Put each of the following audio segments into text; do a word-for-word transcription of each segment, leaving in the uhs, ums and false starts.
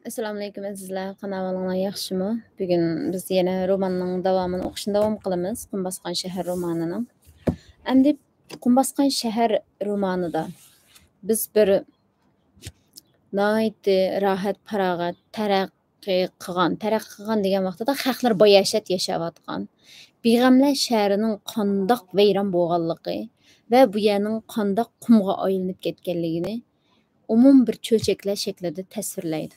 ئەسسالامۇئەلەيكۇم ئەزىزلەر، قانداق ئەھۋالىڭلار، ياخشىمۇ؟ بۈگۈن بىز يەنە روماننىڭ داۋامىنى ئوقۇشنى داۋام قىلىمىز، قۇم باسقان شەھەر رومانىنىڭ. ئەمدى قۇم باسقان شەھەر رومانىدا بىز بىر ناھايىتى راھەت، پاراغەت، تەرەققىي قىلغان، تەرەققىي قىلغان دېگەن ۋاقتىدا خەقلەر باياشات ياشاۋاتقان بىغەملەر شەھىرىنىڭ قانداق ۋەيران بولغانلىقى ۋە بۇ يەرنىڭ قانداق قۇمغا ئايلىنىپ كەتكەنلىكىنى ئومۇمىي بىر چۆچەكلەر شەكلىدە تەسۋىرلەيدۇ.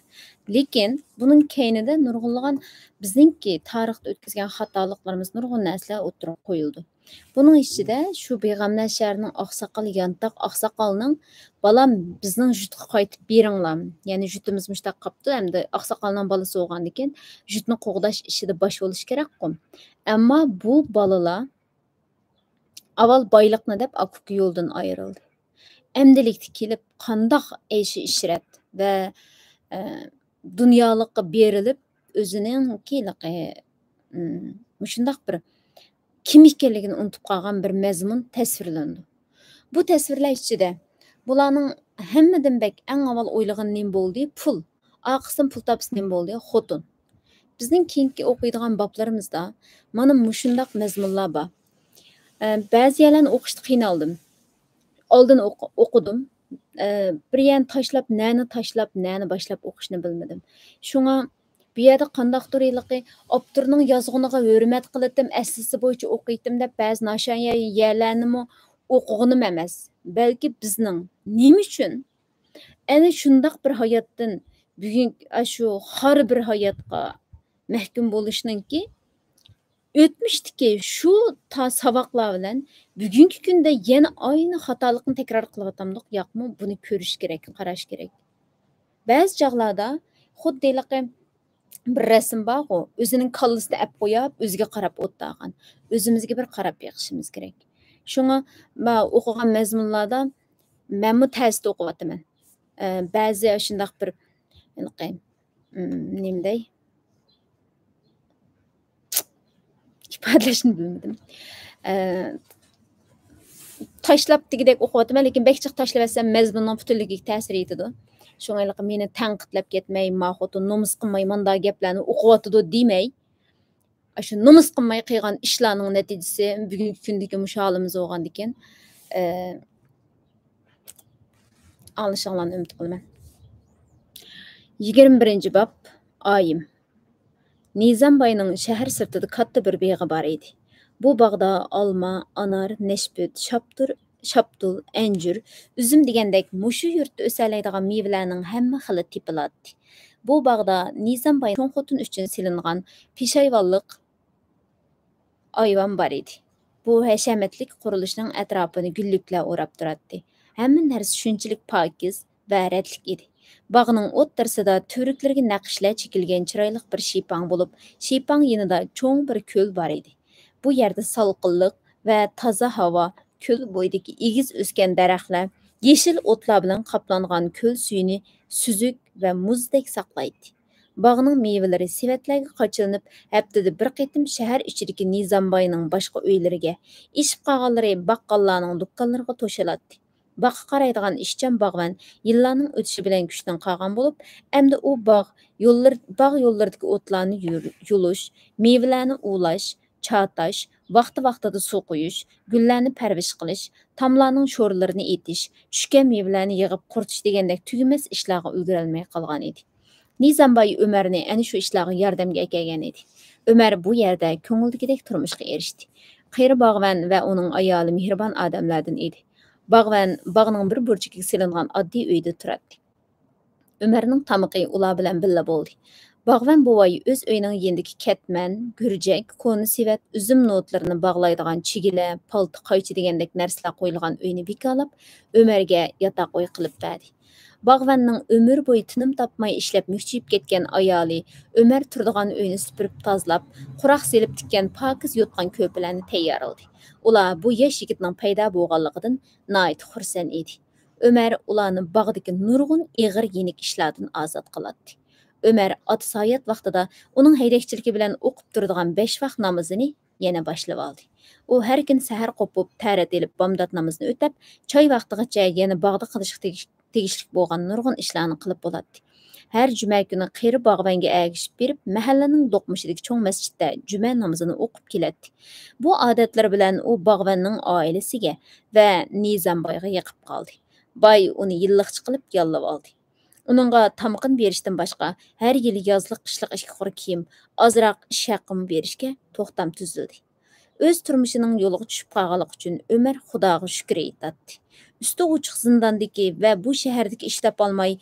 لېكىن بۇنىڭ كەينىدە نۇرغۇنلىغان بىزنىڭكى تارىختا ئۆتكۈزگەن خاتالىقلىرىمىز، نۇرغۇن نەرسىلەر ئوتتۇرىغا قويۇلىدۇ. بۇنىڭ ئىچىدە شۇ بىغەملەر شەھىرىنىڭ ئاقساقال، يانتاق ئاقساقالنىڭ، «بالام، بىزنىڭ يۇرتقا قايتىپ بېرىڭلار. يەنى يۇرتىمىز مۇشۇنداق قاپتۇ، ئەمدى ئاقساقالنىڭ بالىسى بولغاندىكىن يۇرتنى قوغداش ئىشىدا باش بولۇش كېرەكقۇ. ئەمما بۇ بالىلار ئاۋۋال بايلىقنى دەپ ئاكا-ئۇكا يولدىن ئايرىلدى. ئەمدىلىكتە كېلىپ قانداق ئەيشى ئىشرەت ۋە، ئە، دۇنيالىققا بېرىلىپ، ئۆزىنىڭكى ھېلىقى، ئىم، مۇشۇنداق بىر كىم ئىكەنلىكىنى ئۇنتۇپ قالغان بىر مەزمۇن تەسۋىرلىنىدۇ. بۇ تەسۋىرلەر ئىچىدە بۇلارنىڭ ھەممىدىن بەك ئەڭ ئاۋۋال ئويلىغىنى نېمە بولدى؟ پۇل. ئارقىسىدىن پۇل تاپسا نېمە بولدى؟ خوتۇن. بىزنىڭ كېيىنكى ئوقۇيدىغان بابلىرىمىزدا مانا مۇشۇنداق مەزمۇنلار بار. ئە، بەزى يەرلەرنى ئوقۇشتا قىينالدىم. ئالدىن ئوق-، ئوقۇدۇم. ئە، بىر يەرنى تاشلاپ، نەنى تاشلاپ، نەنى باشلاپ ئوقۇشنى بىلمىدىم. شۇڭا بۇ يەردە قانداقتۇر ھېلىقى ئاپتورنىڭ يازغىنىغا ھۆرمەت قىلىتتىم، ئەسلىسى بويىچە ئوقۇيتتىم دەپ بەزى ناشايان يەرلەرنىمۇ ئوقۇغىنىم ئەمەس. بەلكى بىزنىڭ نېمە ئۈچۈن ئەنە شۇنداق بىر ھاياتتىن بۈگۈنكى ئاشۇ خار بىر ھاياتقا مەھكۇم بولۇشنىڭكى ئۆتمۈشتىكى شۇ تا ساۋاقلار بىلەن بۈگۈنكى كۈندە يەنە ئاينى خاتالىقنى تەكرار قىلىۋاتامدۇق، ياقمۇ؟ بۇنى كۆرۈش كېرەك، قاراش كېرەك. بەزى چاغلاردا خۇددى ھېلىقى بىر رەسىم بارغۇ، ئۆزىنىڭ كاللىسىدا ئەپ قويۇپ، ئۆزىگە قاراپ ئولتۇرغان. ئۆزىمىزگە بىر قاراپ بېقىشىمىز كېرەك. شۇڭا مەن ئوقۇغان مەزمۇنلاردا مەنمۇ تەستە ئوقۇۋاتىمەن. ئە، بەزى شۇنداق بىر، ھېلىقى، ئىم، نېمە دەي؟ ئىپادىلەشنى بىلمىدىم. ئە، تاشلاپ دېگۈدەك ئوقۇۋاتىمەن، لېكىن بەك جىق تاشلىۋەتسەم مەزمۇننىڭ پۈتۈنلۈكىگە تەسىر يېتىدۇ. شۇڭا ھېلىقى مېنى تەنقىدلەپ كەتمەي، ما خوتۇن نومۇس قىلماي مانداق گەپلەرنى ئوقۇۋاتىدۇ دېمەي، ئاشۇ نومۇس قىلماي قىلغان ئىشلارنىڭ نەتىجىسى بۈگۈنكى كۈندىكى مۇشۇ ھالىمىز بولغاندىكىن، ئە، ئاڭلىشىڭلارنى ئۈمىد قىلىمەن. يىگىرمە بىرىنچى باب، ئايىم. نىزامباينىڭ شەھەر سىرتىدا كاتتا بىر بېغى بار ئىدى. بۇ باغدا ئالما، ئانار، نەشپۈت، شاپتۇر-، شاپتۇل، ئەنجۈر، ئۈزۈم دېگەندەك مۇشۇ يۇرتتا ئۆسەلەيدىغان مېۋىلەرنىڭ ھەممە خىلى تېپىلاتتى. بۇ باغدا نىزامباي چوڭ خوتۇن ئۈچۈن سېلىنغان پېشايۋانلىق ئايۋان بار ئىدى. بۇ ھەشەمەتلىك قۇرۇلۇشنىڭ ئەتراپىنى گۈللۈكلەر ئوراپ تۇراتتى. ھەممە نەرسە شۇنچىلىك پاكىز ۋە رەتلىك ئىدى. باغنىڭ ئوتتۇرىسىدا تۈۋرۈكلىرىگە نەقىشلەر چېكىلگەن چىرايلىق بىر شىپاڭ بولۇپ، شىپاڭ يېنىدا چوڭ بىر كۆل بار ئىدى. بۇ يەردە سالقىنلىق ۋە تازا ھاۋا، كۆل بويىدىكى ئېگىز ئۆسكەن دەرەخلەر، يېشىل ئوتلار بىلەن قاپلانغان كۆل سۈيىنى سۈزۈك ۋە مۇزدەك ساقلايتتى. باغنىڭ مېۋىلىرى سېۋەتلەرگە قاچىلىنىپ، ھەپتىدە بىر قېتىم شەھەر ئىچىدىكى نىزامباينىڭ باشقا ئۆيلىرىگە، ئېشىپ قالغانلىرى باققاللارنىڭ دۇكانلىرىغا توشۇلاتتى. باغقا قارايدىغان ئىشچان باغۋەن يىللارنىڭ ئۆتۈشى بىلەن كۈچتىن قالغان بولۇپ، ئەمدى ئۇ باغ يوللىرى، باغ يوللىرىدىكى ئوتلارنى يۇ-، يۇلۇش، مېۋىلەرنى ئۇۋۇلاش، چاتاش، ۋاقتى-ۋاقتىدا سۇ قۇيۇش، گۈللەرنى پەرۋىش قىلىش، تاملارنىڭ شورىلىرىنى ئېتىش، چۈشكەن مېۋىلەرنى يىغىپ قۇرۇتۇش دېگەندەك تۈگىمەس ئىشلارغا ئۈلگۈرەلمەي قالغان ئىدى. نىزامباي ئۆمەرنى ئەنە شۇ ئىشلارغا ياردەمگە ئەكەلگەن ئىدى. ئۆمەر بۇ يەردە كۆڭۈلدىكىدەك تۇرمۇشقا ئېرىشتى. قېرى باغۋەن ۋە ئۇنىڭ ئايالى مېھرىبان ئادەملەردىن ئىدى. باغۋەن باغنىڭ بىر بۇرجىكىغا سېلىنغان ئاددىي ئۆيدە تۇراتتى. ئۆمەرنىڭ تامىقى ئۇلار بىلەن بىللە بولدى. باغۋەن بوۋاي ئۆز ئۆيىنىڭ يېنىدىكى كەتمەن، گۈرجەك، كونا سېۋەت، ئۈزۈم نوتىلىرىنى باغلايدىغان چىگىلە، پالتا، قايچا دېگەندەك نەرسىلەر قويۇلغان ئۆينى بىكارلاپ، ئۆمەرگە ياتاق ئۆي قىلىپ بەردى. باغۋەننىڭ ئۆمۈر بويى تىنىم تاپماي ئىشلەپ مۈكچىيىپ كەتكەن ئايالى ئۆمەر تۇرىدىغان ئۆينى سۈپۈرۈپ تازىلاپ، قۇراق سېلىپ تىككەن پاكىز يوتقان-كۆرپىلەرنى تەييارلىدى. ئۇلار بۇ ياش يىگىتنىڭ پەيدا بولغانلىقىدىن ناھايىتى خۇرسەن ئىدى. ئۆمەر ئۇلارنى باغدىكى نۇرغۇن ئېغىر يېنىك ئىشلاردىن ئازاد قىلاتتى. ئۆمەر ئاتىسى ھايات ۋاقتىدا ئۇنىڭ ھەيدەكچىلىكى بىلەن ئوقۇپ تۇرىدىغان بەش ۋاق نامىزىنى يەنە باشلىۋالدى. ئۇ ھەر كۈنى سەھەر قوپۇپ، تەرەت ئېلىپ، بامدات نامىزىنى ئۆتەپ، چاي ۋاقتىغىچە يەنە باغدا قىلىشقا تېگىش-، تېگىشلىك بولغان نۇرغۇن ئىشلارنى قىلىپ بولاتتى. ھەر جۈمە كۈنى قېرى باغۋەنگە ئەگىشىپ بېرىپ، مەھەللىنىڭ دوقمۇشىدىكى چوڭ مەسچىتتە جۈمە نامىزىنى ئوقۇپ كېلەتتى. بۇ ئادەتلىرى بىلەن ئۇ باغۋەننىڭ ئائىلىسىگە ۋە نىزامبايغا يېقىپ قالدى. باي ئۇنى يىللىقچى قىلىپ ياللىۋالدى. ئۇنىڭغا تامىقىنى بېرىشتىن باشقا، ھەر يىلى يازلىق، قىشلىق ئىككى قۇر كىيىم، ئازراق ئىش ھەققىمۇ بېرىشكە توختام تۈزۈلدى. ئۆز تۇرمۇشىنىڭ يولىغا چۈشۈپ قالغانلىقى ئۈچۈن ئۆمەر خۇداغا شۈكرى ئېيتاتتى. ئۈستى ئوچۇق زىنداندىكى ۋە بۇ شەھەردىكى ئىش تاپالماي،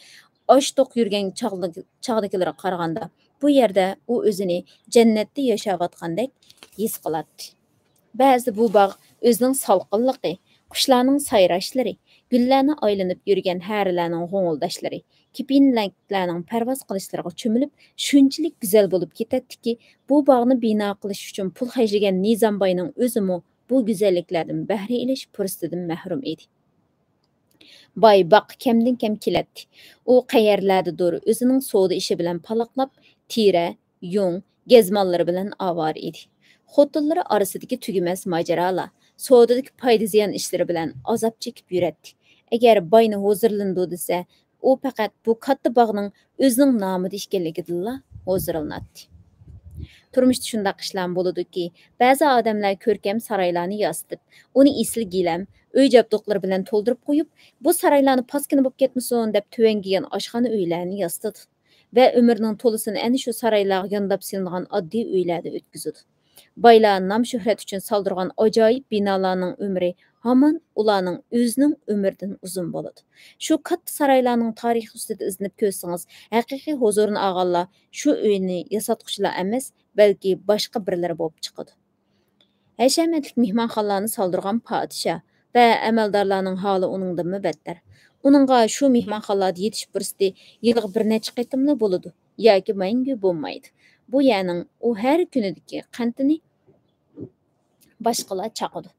ئاچ توق يۈرگەن چاغدىكى-، چاغدىكىلىرىگە قارىغاندا، بۇ يەردە ئۇ ئۆزىنى جەننەتتە ياشاۋاتقاندەك ھېس قىلاتتى. بەزىدە بۇ باغ ئۆزىنىڭ سالقىنلىقى، قۇشلارنىڭ سايراشلىرى، گۈللەرنى ئايلىنىپ يۈرگەن ھەرىلەرنىڭ غوڭۇلداشلىرى، كېپىنەكلەرنىڭ پەرۋاز قىلىشلىرىغا چۆمۈلۈپ، شۇنچىلىك گۈزەل بولۇپ كېتەتتىكى، بۇ باغنى بىنا قىلىش ئۈچۈن پۇل خەجلىگەن نىزامباينىڭ ئۆزىمۇ بۇ گۈزەللىكلەردىن بەھرە ئېلىش پۇرسىتىدىن مەھرۇم ئىدى. باي باغقا كەمدىن كەم كېلەتتى. ئۇ قەيەرلەردىدۇر ئۆزىنىڭ سودا ئىشى بىلەن پالاقلاپ، تېرە، يۇڭ، گەزماللىرى بىلەن ئاۋارە ئىدى. خوتۇنلىرى ئارىسىدىكى تۈگىمەس ماجىرالار، سودىدىكى پايدا زىيان ئىشلىرى بىلەن ئازاب چېكىپ يۈرەتتى. ئەگەر باينى ھۇزۇرلىنىدۇ دېسە، ئۇ پەقەت بۇ كاتتا باغنىڭ ئۆزىنىڭ نامىدا ئىكەنلىكىدىنلا ھۇزۇرلىناتتى. تۇرمۇشتا شۇنداق ئىشلارمۇ بولىدۇكى، بەزى ئادەملەر كۆركەم سارايلارنى ياسىتىپ، ئۇنى ئېسىل گىلەم، ئۆي جابدۇقلىرى بىلەن تولدۇرۇپ قويۇپ، بۇ سارايلارنى پاسكىنا بولۇپ كەتمىسۇن دەپ تۆۋەن كىيگەن ئاشخانا ئۆيلەرنى ياسىتىدۇ ۋە ئۆمرىنىڭ تولىسىنى ئەنە شۇ سارايلارغا يانداپ سېلىنغان ئاددىي ئۆيلەردە ئۆتكۈزىدۇ. بايلار نام-شۆھرەت ئۈچۈن سالدۇرغان ئاجايىپ بىنالارنىڭ ئۆمرى ھامان ئۇلارنىڭ ئۆزىنىڭ ئۆمرىدىن ئۇزۇن بولىدۇ. شۇ كاتتا سارايلارنىڭ تارىخى ئۈستىدە ئىزدىنىپ كۆرسىڭىز، ھەقىقىي ھۇزۇرىنى ئالغانلار شۇ ئۆينى ياساتقۇچىلار ئەمەس، بەلكى باشقا بىرلىرى بولۇپ چىقىدۇ. ھەشەمەتلىك مېھمانخانىلارنى سالدۇرغان پادىشاھ ۋە ئەمەلدارلارنىڭ ھالى ئۇنىڭدىنمۇ بەتتەر. ئۇنىڭغا شۇ مېھمانخانىلاردا يېتىش پۇرسىتى يىلىغا بىر نەچچە قېتىملا بولىدۇ ياكى مەڭگۈ بولمايدۇ. بۇ يەرنىڭ ئۇ ھەر كۈنىدىكى قەنتىنى باشقىلار چاقىدۇ.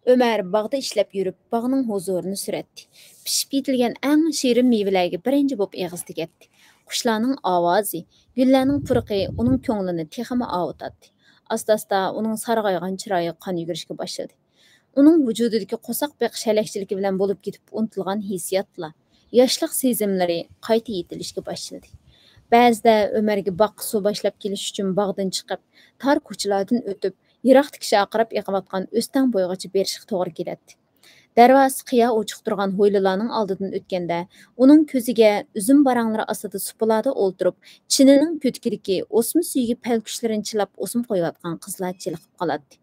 ئۆمەر باغدا ئىشلەپ يۈرۈپ، باغنىڭ ھۇزۇرىنى سۈرەتتى. پىشىپ يېتىلگەن ئەڭ شېرىن مېۋىلەرگە بىرىنچى بولۇپ ئېغىز تېگەتتى. قۇشلارنىڭ ئاۋازى، گۈللەرنىڭ پۇرىقى ئۇنىڭ كۆڭلىنى تېخىمۇ ئاۋۇتاتتى. ئاستا-ئاستا ئۇنىڭ سارغايغان چىرايىغا قان يۈگۈرۈشكە باشلىدى. ئۇنىڭ ۋۇجۇدىدىكى قورساق بېقىش ھەلەكچىلىكى بىلەن بولۇپ كېتىپ ئۇنتۇلغان ھېسسىياتلار، ياشلىق سېزىملىرى قايتا يېتىلىشكە باشلىدى. بەزىدە ئۆمەرگە باغقا سۇ باشلاپ كېلىش ئۈچۈن باغدىن چىقىپ، تار كوچىلاردىن ئۆتۈپ، يىراقتىكى شارقىراپ ئېقىۋاتقان ئۆستەڭ بويىغىچە بېرىشقا توغرا كېلەتتى. دەرۋازىسى قىيا ئوچۇق تۇرغان ھويلىلارنىڭ ئالدىدىن ئۆتكەندە، ئۇنىڭ كۆزىگە ئۈزۈم باراڭلىرى ئاستىدا سۇپىلاردا ئولتۇرۇپ، چىنىنىڭ كۆتىكىدىكى ئوسما سۈيىگە پەلكۈشلىرىنى چىلاپ ئوسما قويۇۋاتقان قىزلار چېلىقىپ قالاتتى.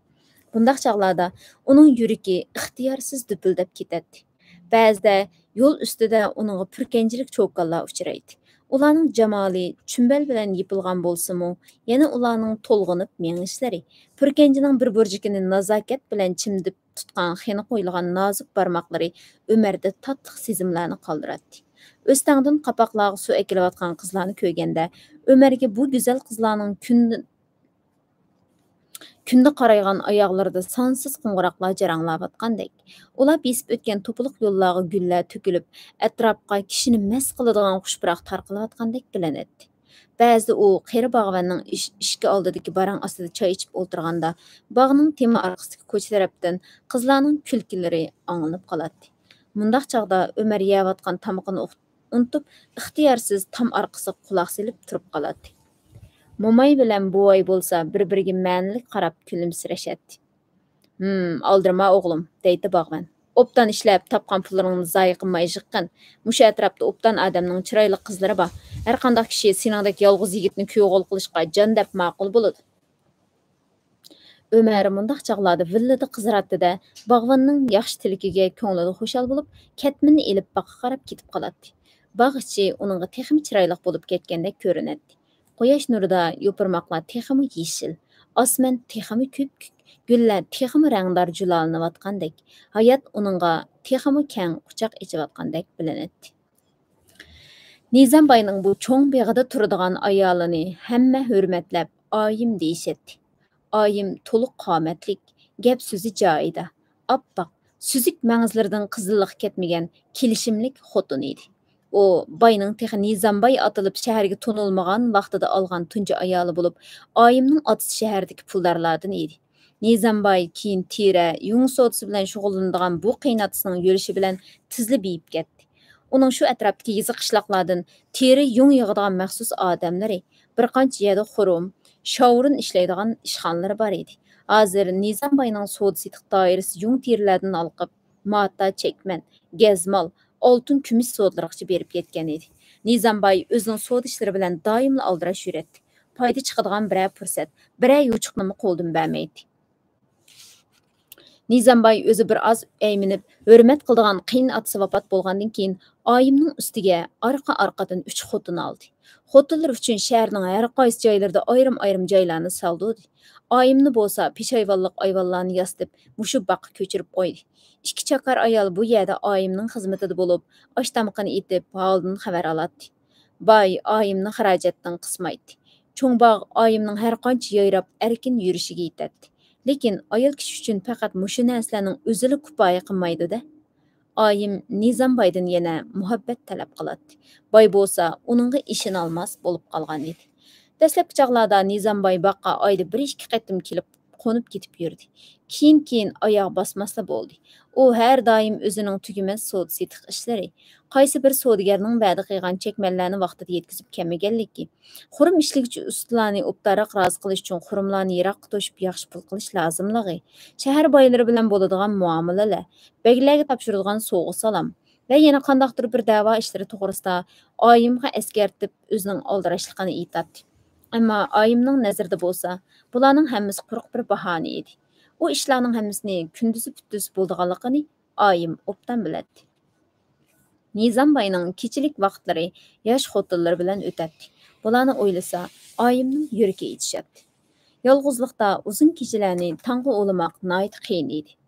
بۇنداق چاغلاردا ئۇنىڭ يۈرىكى ئىختىيارسىز دۈپۈلدەپ كېتەتتى. بەزىدە يول ئۈستىدە ئۇنىڭغا پۈركەنچىلىك چوكانلار ئۇچرايتتى. ئۇلارنىڭ جامالى چۈمبەل بىلەن يېپىلغان بولسىمۇ، يەنە ئۇلارنىڭ تولغىنىپ مېڭىشلىرى، پۈركەنچىنىڭ بىر بۇرجىكىنى نازاكەت بىلەن چىمدىپ تۇتقان خېنە قويۇلغان نازۇك بارماقلىرى ئۆمەردە تاتلىق سېزىملارنى قالدۇراتتى. ئۆستەڭدىن قاپاقلارغا سۇ ئەكېلىۋاتقان قىزلارنى كۆرگەندە، ئۆمەرگە بۇ گۈزەل قىزلارنىڭ كۈندىن كۈندە قارايغان ئاياغلىرىدا سانسىز قوڭغۇراقلار جاراڭلاۋاتقاندەك، ئۇلار بېسىپ ئۆتكەن توپىلىق يوللارغا گۈللەر تۆكۈلۈپ، ئەتراپقا كىشىنى مەست قىلىدىغان خۇش پۇراق تارقىلىۋاتقاندەك بىلىنەتتى. بەزىدە ئۇ قېرى باغۋەننىڭ ئىش-، ئىشىكى ئالدىدىكى باراڭ ئاستىدا چاي ئىچىپ ئولتۇرغاندا، باغنىڭ تېما ئارقىسىدىكى كوچا تەرەپتىن قىزلارنىڭ كۈلكىلىرى ئاڭلىنىپ قالاتتى. مۇنداق چاغدا ئۆمەر يەۋاتقان تامىقىنى ئۇنتۇپ، ئىختىيارسىز تام ئارقىسىغا قۇلاق سېلىپ تۇرۇپ قالاتتى. موماي بىلەن بوۋاي بولسا بىر-بىرىگە مەنىلىك قاراپ كۈلۈمسىرەشەتتى. ھىم، ئالدىرىما ئوغلۇم، دەيتتى باغۋەن. ئوبدان ئىشلەپ تاپقان پۇللىرىڭنى زايە قىلماي جىققىن. مۇشۇ ئەتراپتا ئوبدان ئادەمنىڭ چىرايلىق قىزلىرى بار. ھەرقانداق كىشى سېنىڭدەك يالغۇز يىگىتنى كۈيئوغۇل قىلىشقا جان دەپ ماقۇل بولىدۇ. ئۆمەر مۇنداق چاغلاردا ۋىللىدا قىزىراتتى-دە، باغۋەننىڭ ياخشى تىلىكىگە كۆڭلىدە خۇشال بولۇپ، كەتمىنىنى ئېلىپ باغقا قاراپ كېتىپ قالاتتى. باغ ئىچى ئۇنىڭغا تېخىمۇ چىرايلىق بولۇپ كەتكەندەك كۆرۈنەتتى. قۇياش نۇرىدا يوپۇرماقلار تېخىمۇ يېشىل، ئاسمان تېخىمۇ كۆپكۆك، گۈللەر تېخىمۇ رەڭدار جۇلالىنىۋاتقاندەك، ھايات ئۇنىڭغا تېخىمۇ كەڭ قۇچاق ئېچىۋاتقاندەك بىلىنەتتى. نىزامباينىڭ بۇ چوڭ بېغىدا تۇرىدىغان ئايالىنى ھەممە ھۆرمەتلەپ ئايىم دېيىشەتتى. ئايىم تولۇق قامەتلىك، گەپ سۆزى جايىدا، ئاپئاق، سۈزۈك مەڭزىلىرىدىن قىزىللىق كەتمىگەن كېلىشىملىك خوتۇن ئىدى. ئۇ باينىڭ تېخى نىزامباي ئاتىلىپ شەھەرگە تونۇلمىغان ۋاقتىدا ئالغان تۇنجى ئايالى بولۇپ، ئايىمنىڭ ئاتىسى شەھەردىكى پۇلدارلاردىن ئىدى. نىزامباي كېيىن تېرە، يۇڭ سودىسى بىلەن شۇغۇللىنىدىغان بۇ قېيىنئاتىسىنىڭ يۈرۈشى بىلەن تېزلا بېيىپ كەتتى. ئۇنىڭ شۇ ئەتراپتىكى يېزا قىشلاقلاردىن تېرە يۇڭ يىغىدىغان مەخسۇس ئادەملىرى، بىر قانچە يەردە خۇرۇم، شاۋرۇن ئىشلەيدىغان ئىشخانىلىرى بار ئىدى. ھازىر نىزامباينىڭ سودا سېتىق دائىرىسى يۇڭ تېرىلەردىن ھالقىپ، ماتا، چەكمەن، گەزمال، ئالتۇن، كۈمۈش سودىلىرىغىچە بېرىپ يەتكەن ئىدى. نىزامباي ئۆزىنىڭ سودا ئىشلىرى بىلەن دائىملا ئالدىراش يۈرەتتى. پايدا چىقىدىغان بىرەر پۇرسەت، بىرەر يوچۇقنىمۇ قولدىن بەرمەيتتى. نىزامباي ئۆزى بىر ئاز ئەيمىنىپ، ھۆرمەت قىلىدىغان قېيىن ئاتىسى ۋاپات بولغاندىن كېيىن، ئايىمنىڭ ئۈستىگە ئارقا-ئارقىدىن ئۈچ خوتۇن ئالدى. خوتۇنلىرى ئۈچۈن شەھەرنىڭ ھەر قايسى جايلىرىدا ئايرىم-ئايرىم جايلارنى سالدۇردى. ئايىمنى بولسا پېشايۋانلىق ئايۋانلارنى ياسىتىپ، مۇشۇ باغقا كۆچۈرۈپ قويدى. ئىككى چاكار ئايال بۇ يەردە ئايىمنىڭ خىزمىتىدە بولۇپ، ئاش-تامىقىنى ئېتىپ، ھالىدىن خەۋەر ئالاتتى. باي ئايىمنى خىراجەتتىن قىسمايتتى. چوڭ باغ ئايىمنىڭ ھەر قانچە يايراپ، ئەركىن يۈرۈشىگە يېتەتتى. لېكىن ئايال كىشى ئۈچۈن پەقەت مۇشۇ نەرسىلەرنىڭ ئۆزىلا كۇپايە قىلمايدۇ-دە. ئايىم نىزامبايدىن يەنە مۇھەببەت تەلەپ قىلاتتى. باي بولسا ئۇنىڭغا ئىشىنالماس بولۇپ قالغان ئىدى. دەسلەپكى چاغلاردا نىزامباي باغقا ئايدا بىر ئىككى قېتىم كېلىپ، قونۇپ كېتىپ يۈردى. كېيىن-كېيىن ئاياغ باسماسلا بولدى. ئۇ ھەر دائىم ئۆزىنىڭ تۈگىمەس سودا سېتىق ئىشلىرى، قايسى بىر سودىگەرنىڭ ۋەدە قىلغان چەكمەنلەرنى ۋاقتىدا يەتكۈزۈپ كەلمىگەنلىكى، خۇرۇم ئىشلىگۈچى ئۇستىلارنى ئوبدانراق رازى قىلىش ئۈچۈن خۇرۇملارنى يىراققا توشۇپ ياخشى پۇل قىلىش لازىملىقى، شەھەر بايلىرى بىلەن بولىدىغان مۇئامىلىلەر، بەگلەرگە تاپشۇرىدىغان سوۋغا-سالام ۋە يەنە قانداقتۇر بىر دەۋا ئىشلىرى توغرىسىدا ئايىمغا ئەسكەرتىپ، ئۆزىنىڭ ئالدىراشلىقىنى ئېيتاتتى. ئەمما ئايىمنىڭ نەزىرىدە بولسا، بۇلارنىڭ ھەممىسى قۇرۇق بىر باھانە ئىدى. ئۇ ئىشلارنىڭ ھەممىسىنى كۈندۈزى پۈتتۈزى بولىدىغانلىقىنى ئايىم ئوبدان بىلەتتى. نىزامباينىڭ كېچىلىك ۋاقىتلىرى ياش خوتۇنلىرى بىلەن ئۆتەتتى. بۇلارنى ئويلىسا، ئايىمنىڭ يۈرىكى ئېچىشاتتى. يالغۇزلۇقتا ئۇزۇن كېچىلەرنى تاڭغا ئۇلىماق ناھايىتى قىيىن ئىدى.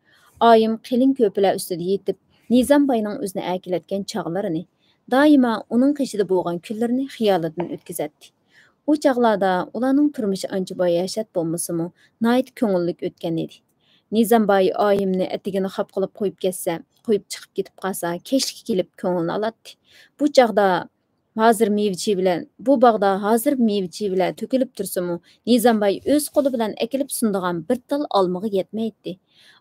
ئايىم قېلىن كۆرپىلەر ئۈستىدە يېتىپ، نىزامباينىڭ ئۆزىنى ئەركىلەتكەن چاغلىرىنى، دائىما ئۇنىڭ قېشىدا بولغان كۈنلىرىنى خىيالىدىن ئۆتكۈزەتتى. ئۇ چاغلاردا ئۇلارنىڭ تۇرمۇشى ئانچە باياشات بولمىسىمۇ، ناھايىتى كۆڭۈللۈك ئۆتكەن ئىدى. نىزامباي ئايىمنى ئەتىگىنى خاپا قىلىپ قويۇپ كەتسە، قويۇپ چىقىپ كېتىپ قالسا، كەچلىككە كېلىپ كۆڭلىنى ئالاتتى. بۇ چاغدا ھازىر مېۋە-چىۋىلەر، بۇ باغدا ھازىر مېۋە-چىۋىلەر تۆكۈلۈپ تۇرسىمۇ، نىزامباي ئۆز قولى بىلەن ئەكېلىپ سۇنىدىغان بىر تال ئالمىغا يەتمەيتتى.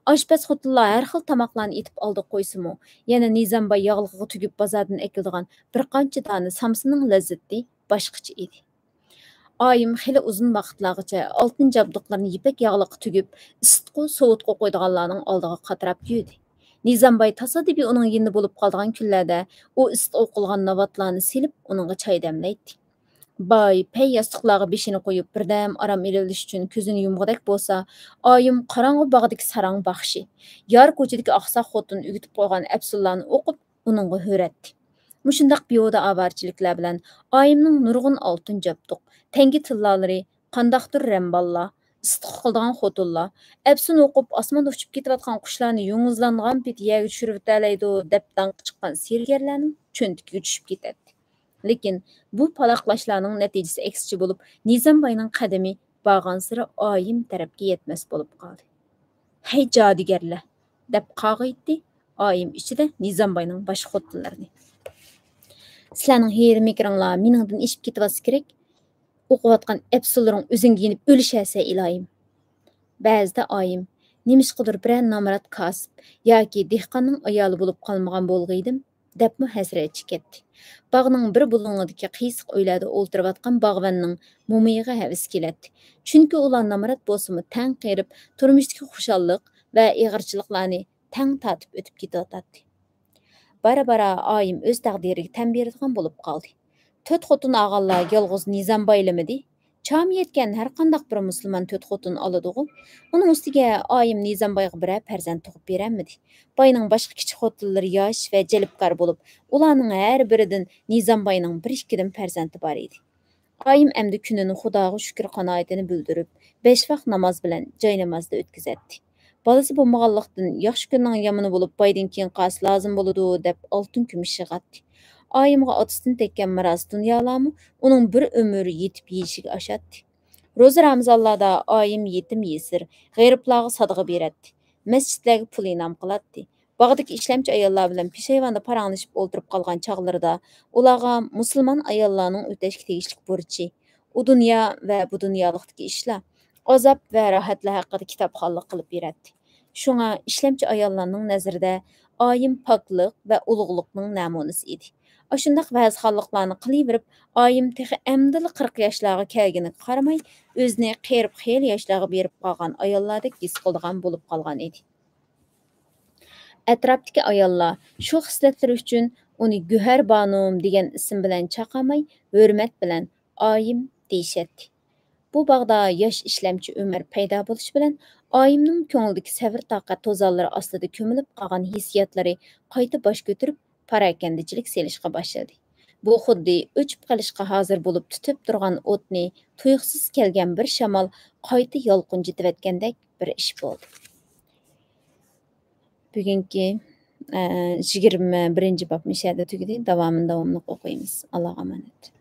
ئاشپەز خوتۇنلار ھەر خىل تاماقلارنى ئېتىپ ئالدىغا قويسىمۇ، يەنە نىزامباي ياغلىقىغا تۈگۈپ بازاردىن ئەكېلىدىغان بىر قانچە دانە سامسىنىڭ لەززىتى باشقىچە ئىدى. ئايىم خېلى ئۇزۇن ۋاقىتلارغىچە ئالتۇن جابدۇقلىرىنى يىپەك ياغلىققا تۈگۈپ، ئىسسىتقۇ، سوۋۇتقا قويىدىغانلارنىڭ ئالدىغا قاتراپ يۈردى. نىزامباي تاسادىپىي ئۇنىڭ يېنىدا بولۇپ قالىدىغان كۈنلەردە ئۇ ئىسسىتقا قويغان ناۋاتلارنى سېلىپ، ئۇنىڭغا چاي دەملەيتتى. باي پەي ياستۇقلارغا بېشىنى قويۇپ، بىردەم ئارام ئېلىۋېلىش ئۈچۈن كۆزىنى يۇمغۇدەك بولسا، ئايىم قاراڭغۇ باغدىكى ساراڭ باخشى، يار كوچىدىكى ئاقساق خوتۇن ئۆگىتىپ قويغان ئەپسۇنلارنى ئوقۇپ، ئۇنىڭغا ھۆرەتتى. مۇشۇنداق بىھۇدە ئاۋارىچىلىكلەر بىلەن ئايىمنىڭ نۇرغۇن ئالتۇن جابدۇق، تەڭگە تىللالىرى، قانداقتۇر رەمباللار، ئىسسىتقا قىلىدىغان خوتۇنلار، ئەپسۇن ئوقۇپ ئاسماندا ئۇچۇپ كېتىۋاتقان قۇشلارنى يۇڭزىلانغان پېتى يەرگە چۈشۈرۈۋېتەلەيدۇ دەپ داڭقى چىققان سېرىگەرلەرنىڭ چۆنتىكىگە چۈشۈپ كېتەتتى. لېكىن بۇ پالاقلاشلارنىڭ نەتىجىسى ئەكسىچە بولۇپ، نىزامباينىڭ قەدىمى بارغانسېرى ئايىم تەرەپكە يەتمەس بولۇپ قالدى. ھەي جادۇگەرلەر! دەپ قاغايتتى ئايىم ئىچىدە نىزامباينىڭ باشقا خوتۇنلىرىنى. سىلەرنىڭ ھىيلە-مىكرىڭلار مېنىڭدىن ئېشىپ كېتىۋاتسا كېرەك. ئوقۇۋاتقان ئەپسۇنلىرىڭ ئۆزۈڭگە يېنىپ ئۆلۈشەرسەن ئىلاھىم. بەزىدە ئايىم، نېمىشقىدۇر بىرەر نامرات كاسىپ ياكى دېھقاننىڭ ئايالى بولۇپ قالمىغان بولغىيدىم، دەپمۇ ھەسرەت چېكەتتى. باغنىڭ بىر بۇلۇڭىدىكى قىيسىق ئۆيلەردە ئولتۇرۇۋاتقان باغۋەننىڭ مومىيىغا ھەۋىسى كېلەتتى. چۈنكى ئۇلار نامرات بولسىمۇ تەڭ قېرىپ، تۇرمۇشتىكى خۇشاللىق ۋە ئېغىرچىلىقلارنى تەڭ تارتىپ ئۆتۈپ كېتىۋاتاتتى. بارا-بارا ئايىم ئۆز تەقدىرىگە تەن بېرىدىغان بولۇپ قالدى. تۆت خوتۇن ئالغانلار يالغۇز نىزامبايلىمىدى؟ چامى يەتكەن ھەر قانداق بىر مۇسۇلمان تۆت خوتۇن ئالىدىغۇ؟ ئۇنىڭ ئۈستىگە ئايىم نىزامبايغا بىرەر پەرزەنت تۇغۇپ بېرەلمىدى. باينىڭ باشقا كىچىك خوتۇنلىرى ياش ۋە جەلپكار بولۇپ، ئۇلارنىڭ ھەر بىرىدىن نىزامباينىڭ بىر ئىككىدىن پەرزەنتى بار ئىدى. ئايىم ئەمدى كۈنىنى خۇداغا شۈكۈر قانائىتىنى بىلدۈرۈپ، بەش ۋاق ناماز بىلەن جاينامازدا ئۆتكۈزەتتى. بالىسى بولمىغانلىقتىن، ياخشى كۈننىڭ يامىنى بولۇپ، بايدىن كېيىن قالسا لازىم بولىدۇ، دەپ ئالتۇن كۈمۈش يىغاتتى. ئايىمغا ئاتىسىدىن تەگكەن مىراس دۇنيالارمۇ ئۇنىڭ بىر ئۆمۈر يېتىپ يېيىشىگە ئاشاتتى. روزا رامىزانلاردا ئايىم يېتىم يېسىر، غېرىبلارغا سادىقە بېرەتتى. مەسچىتلەرگە پۇل ئىنئام قىلاتتى. باغدىكى ئىشلەمچى ئاياللار بىلەن پېشايۋاندا پاراڭلىشىپ ئولتۇرۇپ قالغان چاغلىرىدا ئۇلارغا مۇسۇلمان ئاياللارنىڭ ئۆتەشكە تېگىشلىك بۇرچى، ئۇ دۇنيا ۋە بۇ دۇنيالىقتىكى ئىشلار، ئازاب ۋە راھەتلەر ھەققىدە كىتابخانلىق قىلىپ بېرەتتى. شۇڭا ئىشلەمچى ئاياللارنىڭ نەزىرىدە ئايىم پاكلىق ۋە ئۇلۇغلۇقنىڭ نەمۇنىسى ئىدى. ئاشۇنداق ۋەزخانلىقلارنى قىلىۋېرىپ، ئايىم تېخى ئەمدىلا قىرىق ياشلارغا كەلگىنىگە قارىماي، ئۆزىنى قېرىپ خېلى ياشلارغا بېرىپ قالغان ئاياللاردەك ھېس قىلىدىغان بولۇپ قالغان ئىدى. ئەتراپتىكى ئاياللار شۇ خىسلەتلىرى ئۈچۈن ئۇنى گۆھەر بانۇم دېگەن ئىسىم بىلەن چاقىرماي، ھۆرمەت بىلەن ئايىم دېيىشەتتى. بۇ باغدا ياش ئىشلەمچى ئۆمەر پەيدا بولۇشى بىلەن، ئايىمنىڭ كۆڭلىدىكى سەۋر-تاقەت توزانلىرى ئاستىدا كۆمۈلۈپ قالغان ھېسسىياتلىرى قايتا باش كۆتۈرۈپ، پاراكەندىچىلىك سېلىشقا باشلىدى. بۇ خۇددى ئۆچۈپ قېلىشقا ھازىر بولۇپ تۇتۇپ تۇرغان ئوتنى تۇيۇقسىز كەلگەن بىر شامال قايتا يالقۇنجىتىۋەتكەندەك بىر ئىش بولدى. بۈگۈنكى، ئە، يىگىرمە بىرىنچى باب مۇشۇ يەردە تۈگىدى. داۋامىنى داۋاملىق ئوقۇيمىز. ئاللاغا ئامانەت.